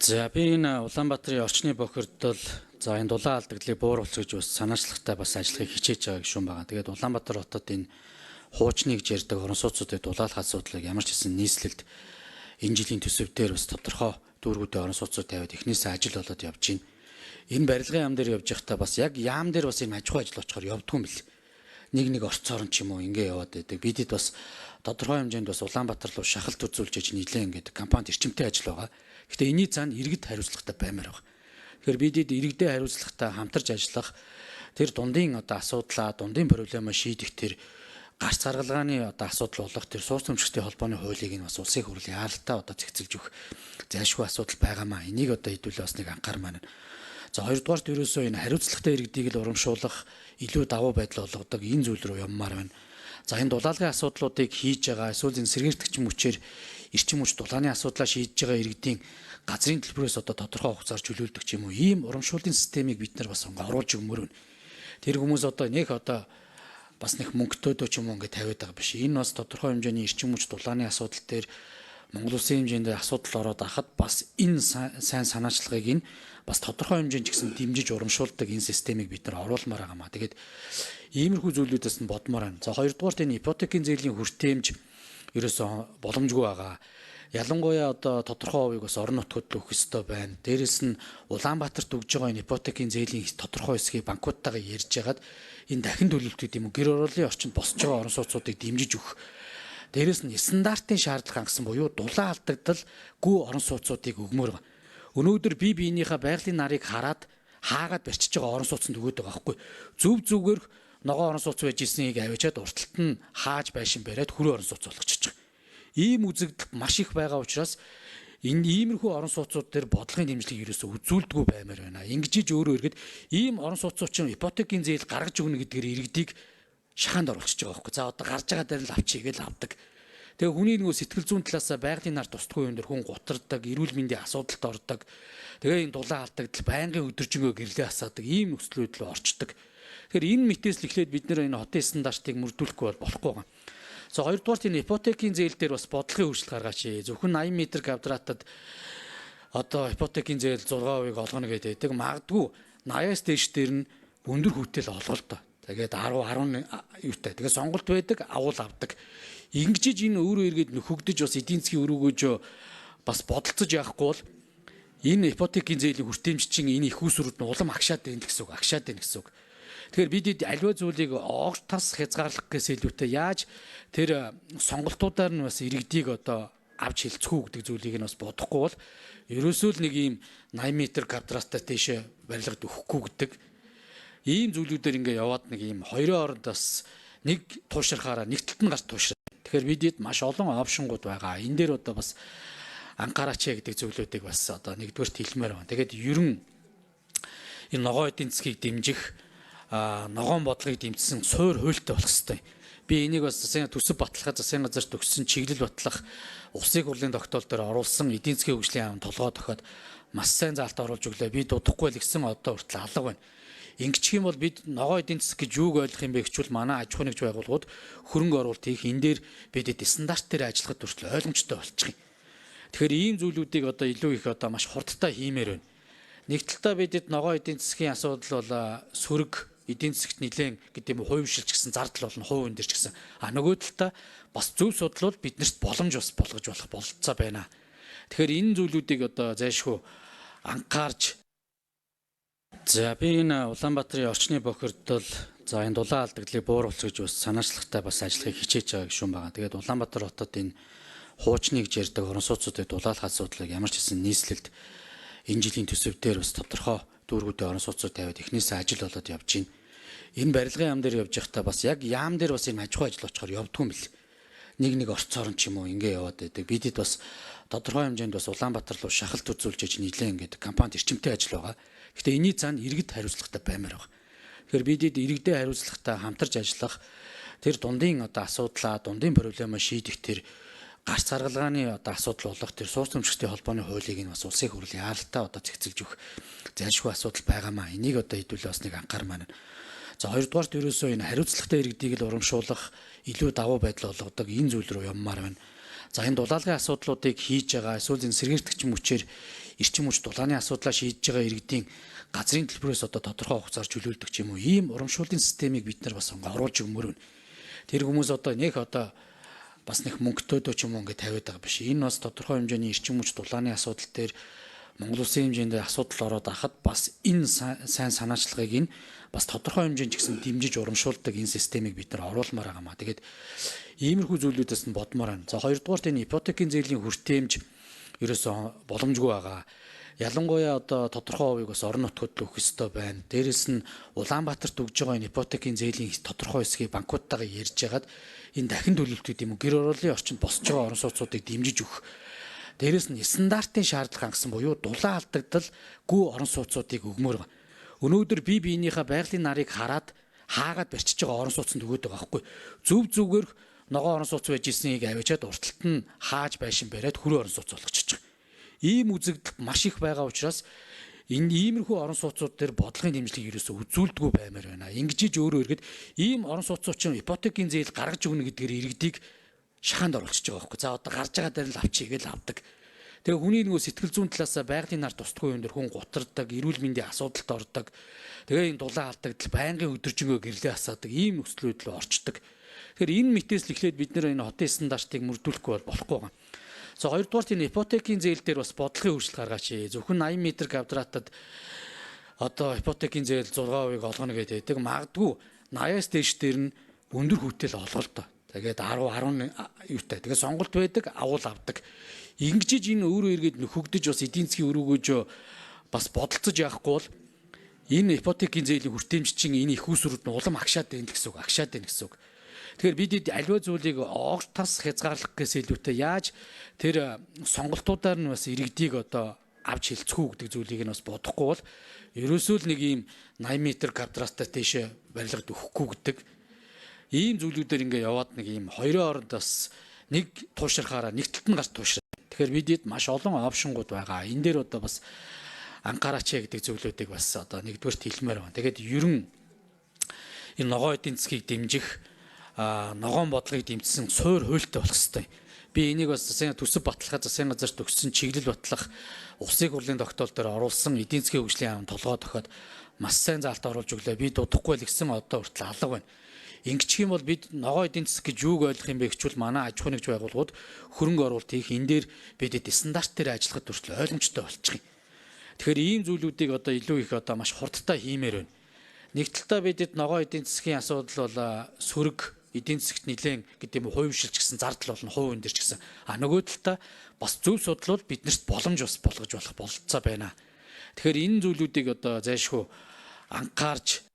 За, би энэ Улаанбаатарын орчны бохирдол, за, энэ дулаан алдагдлыг бууруулах гэж бас санаачлагтай бас ажиллахыг хичээж байгаа гишүүн байгаа. Тэгээд Улаанбаатар хотод энэ хуучны гэж ярьдаг орон сууцуудыг дулаалах асуудлыг ямар ч гэсэн нийслэлд энэ жилийн төсөв дээр бас тодорхой дүүргүүдийн орон сууцууд тавиад эхнээсээ ажил болоод явж байна. Энэ барилгын яам дээр явж байхдаа бас яг яам дээр бас юм аж ахуй ажил очихоор явдгүй юм бэл. Нэг нэг орцоор нь ч юм уу ингэ яваад байдаг. Бидэд бас тодорхой хэмжээнд бас Улаанбаатар руу шахалт үзүүлж иж нийлээ ингээд компанид эрчимтэй ажил байгаа. Гэхдээ энэний цаана иргэд хариуцлагатай баймаар байна. Тэгэхээр бидэд иргэдээ хариуцлагатай хамтарч ажиллах, тэр дундын одоо асуудлаа, дундын проблемаа шийдэх, тэр гарц гаргалгааны одоо асуудал болох тэр сууц өмчтэй холбооны хуулийг нь бас улсын хурлын яаралтай одоо зэгцэлж өгөх зайлшгүй асуудал байгаамаа. Энийг одоо хэдүүлээ бас нэг анхаармаар байна. За, хоёрдугаарт ерөөсөө энэ хариуцлагатай иргэдийг л урамшуулах, илүү давуу байдал олгодог энэ зүйл рүү явмаар байна. За, энэ дулаалгын асуудлуудыг хийж байгаа, эсвэл энэ сэргийлтгч мөчээр эрчим хүч дулааны асуудлаа шийдэж байгаа иргэдийн газрын төлбөрөөс одоо тодорхой хугацаар чөлөөлдөг ч юм уу, ийм урамшууллын системийг бид нар бас оруулж өгмөр байна. Тэр хүмүүс одоо нэг одоо бас нэг мөнгөтөөдөө ч юм уу ингээд тавиад байгаа биш. Энэ бас тодорхой хэмжээний эрчим хүч дулааны асуудал дээр Монгол улсын хэмжээнд асуудал ороод байхад бас энэ сайн санаачлагыг энэ бас тодорхой хэмжээнд ч гэсэн дэмжиж урамшуулдаг энэ системийг бид нар оруулмаар байгаа маа. Тэгээд иймэрхүү зүйлүүдээс нь бодмоор байна. За, хоёрдугаарт энэ ипотекийн зээлийн хүртээмж ерөөсөө боломжгүй байгаа. Ялангуяа одоо тодорхой хувийг бас орон нутгад л өгөх ёстой байна. Дээрэс нь Улаанбаатарт өгж байгаа энэ ипотекийн зээлийн тодорхой хэсгийг банкудтайгаа ярьж хагаад энэ дахин төлөлт гэдэг юм уу, гэр ороолын орчинд босч байгаа орон сууцуудыг дэмжиж өгөх. Дээрэс нь стандартын шаардлага хангасан буюу дулаан алдагдал гүү орон сууцуудыг өгмөр байгаа. Өнөөдөр бие биенийхээ байгалийн нарыг хараад хаагаад барьчиж байгаа орон сууцнд өгөөд байгаа байхгүй. Зөв зүгээр ногоон орон сууц байж ирснийг авчиад урталт нь хааж байшин бариад хөрөө орон сууц болгочихж байгаа. Ийм үзэгдэл маш их байгаа учраас энэ иймэрхүү орон сууцууд дээр бодлогын дэмжлэг ерөөсөө үзүүлдэггүй баймаар байна. Ингэж иж өөрөө иргэд ийм орон сууцууд чинь ипотекийн зээл гаргаж өгнө гэдгээр иргэдийг шахаанд оруулчихж байгаа байхгүй. За, одоо гарч байгаа дээр л авчий гэж авдаг. Тэгээ хүний нөгөө сэтгэл зүйн талаасаа байгалийн нар тусдгүй юм дээр хүн гутардаг, эрүүл мэндийн асуудалд ордог. Тэгээ энэ дулаан алдагдал, байнгын өдөржингөө гэрлээ асаадаг ийм нөхцлүүд рүү орчдөг. Тэгэхээр энэ мэтээс л эхлээд бид нэр энэ хотын стандартыг мөрдүүлэхгүй бол болохгүй байгаа. За, хоёрдугаарт энэ ипотекийн зээл дээр бас бодлогын өөрчлөлт гаргаач. Зөвхөн 80 м квадратад одоо ипотекийн зээл 6% олгоно гэдэг. Магадгүй 80-аас дээш дээр нь өндөр хүүтэл олголтоо. Тэгээд 10 10 юутай. Тэгээд сонголт байдаг, авуул авдаг. Ингэж энэ өөрөө эргээд нөхөгдөж бас эдийн засгийн өрөөгөөж бас бодолцож яахгүй бол энэ ипотекийн зээлийн хүртээмж чинь энэ их усрүүд нь улам агшаад байна гэсэн үг, агшаад байна гэсэн үг. Тэгэхээр бид аливаа зүйлийг огт тас хязгаарлах гэхээс илүүтэй яаж тэр сонголтуудаар нь бас иргэдийг одоо авч хилцэх үү гэдэг зүйлийг нь бас бодохгүй бол ерөөсөө л нэг ийм 80 м квадраттай тийшээ барилгад өгөхгүй гэдэг ийм зүйлүүдээр ингээ яваад нэг ийм хоёрын оронд бас нэг туушрахаараа нэг талд нь гарч туушраа. Тэгэхээр бидэд маш олон опшингууд байгаа. Энэ дээр одоо бас анхаараач гэдэг зүйлүүдийг бас одоо нэгдүгээрт хэлмээр байна. Тэгээд ер нь энэ ногоо эдийн засгийг дэмжих, ногоон бодлогыг дэмжсэн суур хуультай болох хэрэгтэй. Би энийг бас засгийн төсөв баталгаа, засгийн газарт өгсөн чиглэл батлах, улсын хурлын тогтоол дээр оруулсан, эдийн засгийн хөгжлийн яам толгой дохиод маш сайн заалт оруулж өглөө. Би дудахгүй л гэсэн, одоо хүртэл алга байна. Ингэчих юм бол бид ногоо эдийн засаг гэж юуг ойлгох юм бэ гэчвэл манай аж ахуйн нэгж байгууллагууд хөрөнгө оруулалт хийх, энэ дээр бид стандарт дээр ажиллахад хүртэл ойлгомжтой болчих юм. Тэгэхээр ийм зүйлүүдийг одоо илүү их одоо маш хурдтай хиймээр байна. Нэг талдаа бидэд ногоо эдийн засгийн асуудал бол сөрөг эдийн засагт нэлээд гэдэг юм хувимшилч гэсэн зардал болно, хувь хүн дээр ч гэсэн. А нөгөө талдаа бас зөв судлал биднэрт боломж бас болгож болох бололцоо байна. Тэгэхээр энэ зүйлүүдийг одоо зайлшгүй анхаарч. За, би энэ Улаанбаатарын орчны бохирдол, за, энэ дулаан алдагдлыг бууруулах гэж бас санаачлагтай бас ажиллахыг хичээж байгаа гишүүн байгаа. Тэгээд Улаанбаатар хотод энэ хуучны гэж ярьдаг орон сууцуудыг дулаалах асуудлыг ямар ч гэсэн нийслэлд энэ жилийн төсөв дээр бас тодорхой дүүргүүдийн орон сууцууд тавиад эхнээсээ ажил болоод явж байна. Энэ барилгын яам дээр явж байхдаа бас яг яам дээр бас юм аж ахуй ажил очихоор явдгүй юм бэл. Нэг нэг орцоор нь ч юм уу ингэ яваад байдаг. Бидэд бас тодорхой хэмжээнд бас Улаанбаатар руу шахалт үзүүлж иж нийлээ ингээд компанид эрчимтэй ажил байгаа. Гэхдээ энэний цаана иргэд хариуцлагатай баймаар байгаа. Тэгэхээр бидэд иргэдээ хариуцлагатай хамтарч ажиллах, тэр дундын одоо асуудлаа, дундын проблемаа шийдэх, тэр гарц гаргалгааны одоо асуудал болох тэр сууц өмчтэй холбооны хуулийг нь бас улсын хурлын яаралтай одоо зэгцэлж өгөх зайлшгүй асуудал байгаамаа. Энийг одоо хэдүүлээ бас нэг анхаармаар байна. За, хоёрдугаарт ерөөсөө энэ хариуцлагатай иргэдийг л урамшуулах, илүү давуу байдал олгодог энэ зүйл рүү явмаар байна. За, энэ дулаалгын асуудлуудыг хийж байгаа, эсвэл энэ сэргийлтгч мөчээр эрчим хүч дулааны асуудлаа шийдэж байгаа иргэдийн газрын төлбөрөөс одоо тодорхой хугацаар чөлөөлдөг ч юм уу, ийм урамшууллын системийг бид нар бас оруулж өгмөр байна. Тэр хүмүүс одоо нэг одоо бас нэг мөнгөтөөдөө ч юм уу ингээд тавиад байгаа биш. Энэ бас тодорхой хэмжээний эрчим хүч дулааны асуудал дээр Монгол улсын хэмжээнд асуудал ороод ахад бас энэ сайн санаачлагыг энэ бас тодорхой хэмжээнд ч гэсэн дэмжиж урамшуулдаг энэ системийг бид нар оруулмаар байгаа маа. Тэгээд иймэрхүү зүйлүүдээс нь бодмоор байна. За, хоёрдугаарт энэ ипотекийн зээлийн хүртээмж ерөөсөө боломжгүй байгаа. Ялангуяа одоо тодорхой хувийг бас орон нутгад л өгөх ёстой байна. Дээрэс нь Улаанбаатарт өгж байгаа энэ ипотекийн зээлийн тодорхой хэсгийг банкудтайгаа ярьж хагаад энэ дахин төлөлт гэдэг юм уу, гэр ороолын орчинд босч байгаа орон сууцуудыг дэмжиж өгөх. Дээрэс нь стандартын шаардлага хангасан буюу дулаан алдагдал гүү орон сууцуудыг өгмөр байгаа. Өнөөдөр бие биенийхээ байгалийн нарыг хараад хаагаад барьчиж байгаа орон сууцнд өгөөд байгаа байхгүй. Зөв зүгээр ногоон орон сууц байж ирснийг аваачаад урталт нь хааж байшин бариад хөрөө орон сууц болгочихж байгаа. Ийм үзэгдэл маш их байгаа учраас энэ иймэрхүү орон сууцууд дээр бодлогын дэмжлэг ерөөсөө үзүүлдэггүй баймаар байна. Ингэж иж өөрөө иргэд ийм орон сууцууд чинь ипотекийн зээл гаргаж өгнө гэдгээр иргэдийг шахаанд оруулчихж байгаа байхгүй. За, одоо гарч байгаа дээр л авчий гэж авдаг. Тэгээ хүний нөгөө сэтгэл зүйн талаас байгалийн нар тусдгүй юм дээр хүн гутардаг, эрүүл мэндийн асуудалд ордог. Тэгээ энэ дулаан алдагдал, байнгын өдөржингөө гэрлээ асаадаг ийм нөхцлүүд л орчдөг. Тэгэхээр энэ мэтээс л эхлээд бид нэр энэ хотын стандартыг мөрдүүлэхгүй бол болохгүй байгаа. За, хоёрдугаарт энэ ипотекийн зээл дээр бас бодлогын өөрчлөлт гаргаач. Зөвхөн 80 м квадратад одоо ипотекийн зээл 6% олгоно гэдэг. Магадгүй 80-аас дээш дээр нь өндөр хүүтэл олголтоо. Тэгээд 10 10 юутай. Тэгээд сонголт байдаг, агуул авдаг. Ингэж энэ өөрөө эргээд нөхөгдөж бас эдийн засгийн өрөөгөөж бас бодолцож яахгүй бол энэ ипотекийн зээлийн хүртээмж чинь энэ их усрүүд нь улам агшаад байна гэсэн үг, агшаад байна гэсэн үг. Тэгэхээр бид аливаа зүйлийг огт тас хязгаарлах гэхээс илүүтэй яаж тэр сонголтуудаар нь бас иргэдийг одоо авч хилцэх үү гэдэг зүйлийг нь бас бодохгүй бол ерөөсөө л нэг ийм 80 м квадраттай тийшээ барилгад өгөхгүй гэдэг ийм зүйлүүдээр ингээ яваад нэг ийм хоёрын оронд бас нэг туушрахаараа нэг талд нь гарч туушраа. Тэгэхээр бидэд маш олон опшингууд байгаа. Энэ дээр одоо бас анхаараач гэдэг зүйлүүдийг бас одоо нэгдүгээрт хэлмээр байна. Тэгээд ерөн энэ ногоо эдийн засгийг дэмжих, ногоон бодлогыг дэмжсэн суур хуультай болох ёстой. Би энийг бас засгийн төсөв баталгаа, засгийн газарт өгсөн чиглэл батлах, улсын хурлын тогтоол дээр оруулсан, эдийн засгийн хөгжлийн яам толгой дохиод маш сайн заалт оруулж өглөө. Би дудахгүй л гэсэн, одоо хүртэл алга байна. Ингэчих юм бол бид ногоо эдийн засаг гэж юуг ойлгох юм бэ гэчвэл манай аж ахуйн нэгж байгууллагууд хөрөнгө оруулалт хийх, энэ дээр бид стандарт дээр ажиллахад хүртэл ойлгомжтой болчих юм. Тэгэхээр ийм зүйлүүдийг одоо илүү их одоо маш хурдтай хиймээр байна. Нэг талдаа бидэд ногоо эдийн засгийн асуудал бол сөрөг эдийн засагт нэлээд гэдэг юм хувьшилч гэсэн зардал болно хувь хүн дээр ч гэсэн. А нөгөө талдаа бас зөв судлал биднэрт боломж бас болгож болох бололцоо байна. Тэгэхээр энэ зүйлүүдийг одоо зайлшгүй анхаарч